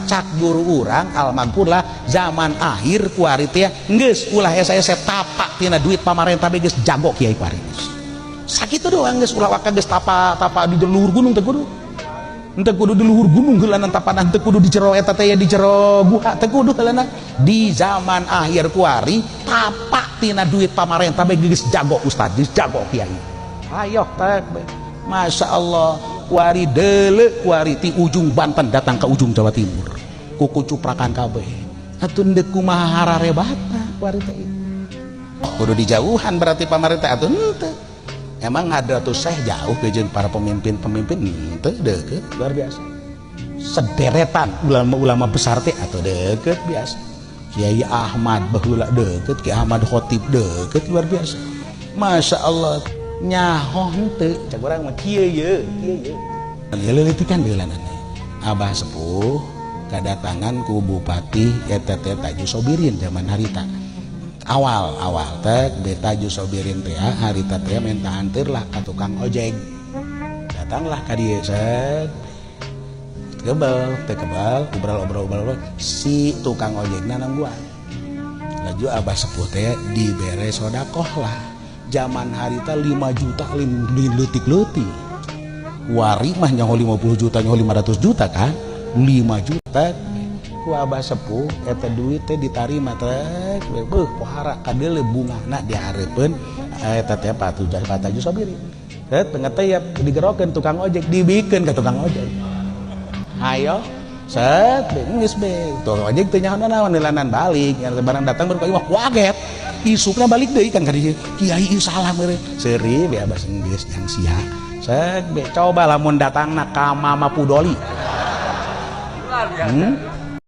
Cak guru urang almarhum lah zaman akhir kuari teh geus ulah esa-esa tapak tina duit pamarentah be geus jago kiai kuari. Sakitu doang geus ulah waka geus tapa-tapa di luhur gunung teh kudu. Henteu kudu di luhur gunung heulanan tapana, henteu kudu di jero eta teh di jero guha teu kudu heulana. Di zaman akhir kuari tapak tina duit pamarentah be geus jago ustad, geus jago kiai. Ayo teh Masya Allah kuari deuleu kuari ti ujung Banten datang ke ujung Jawa Timur. Kuku cuprakan kabeh. Atuh deuk kumaha hararebata kuari teh. Kudu dijauhan berarti pamarentah atuh henteu. Emang ada tuh syekh jauh ke jeung para pemimpin-pemimpin henteu deukeut luar biasa. Sederetan ulama-ulama besar teh atuh deukeut biasa. Kiai Ahmad baheula deukeut, Kiai Ahmad Khotib deukeut luar biasa. Masya Allah nyaho henteu cak urang mah kieu ye, kieu ye. Leuleutikan heulanan. Abah sepuh kadatangan ku bupati eta teh Taju Sobirin zaman harita. Awal-awal teh Taju Sobirin teh harita teh minta anter lah ka tukang ojek. Datanglah ka dieu set. Kebel, teh kebal, obrol-obrol si tukang ojekna nangguan. Laju abah sepuh teh dibere sodakoh lah. Zaman harita 5 juta leutik-leutik. Wari mah nyaho 50 juta, nyaho 500 juta kan? 5 juta ku abah sepuh eta duit teh ditarima teh beuh pohara kadeuleu bungahna dihareupeun eta teh Pak Taju Sobirin. Teh tengah teh ya digerokeun tukang ojek, dibikeun ka tukang ojek. Hayo set geus be tukang ojek teh nyaho naon neulanan balik barang datang baru mah kaget. Isukna balik deui kan ka dieu. Kiai ieu salah meureun. Seuri be abah geus jang sia. Set be coba lamun datangna ka Mama Pudoli.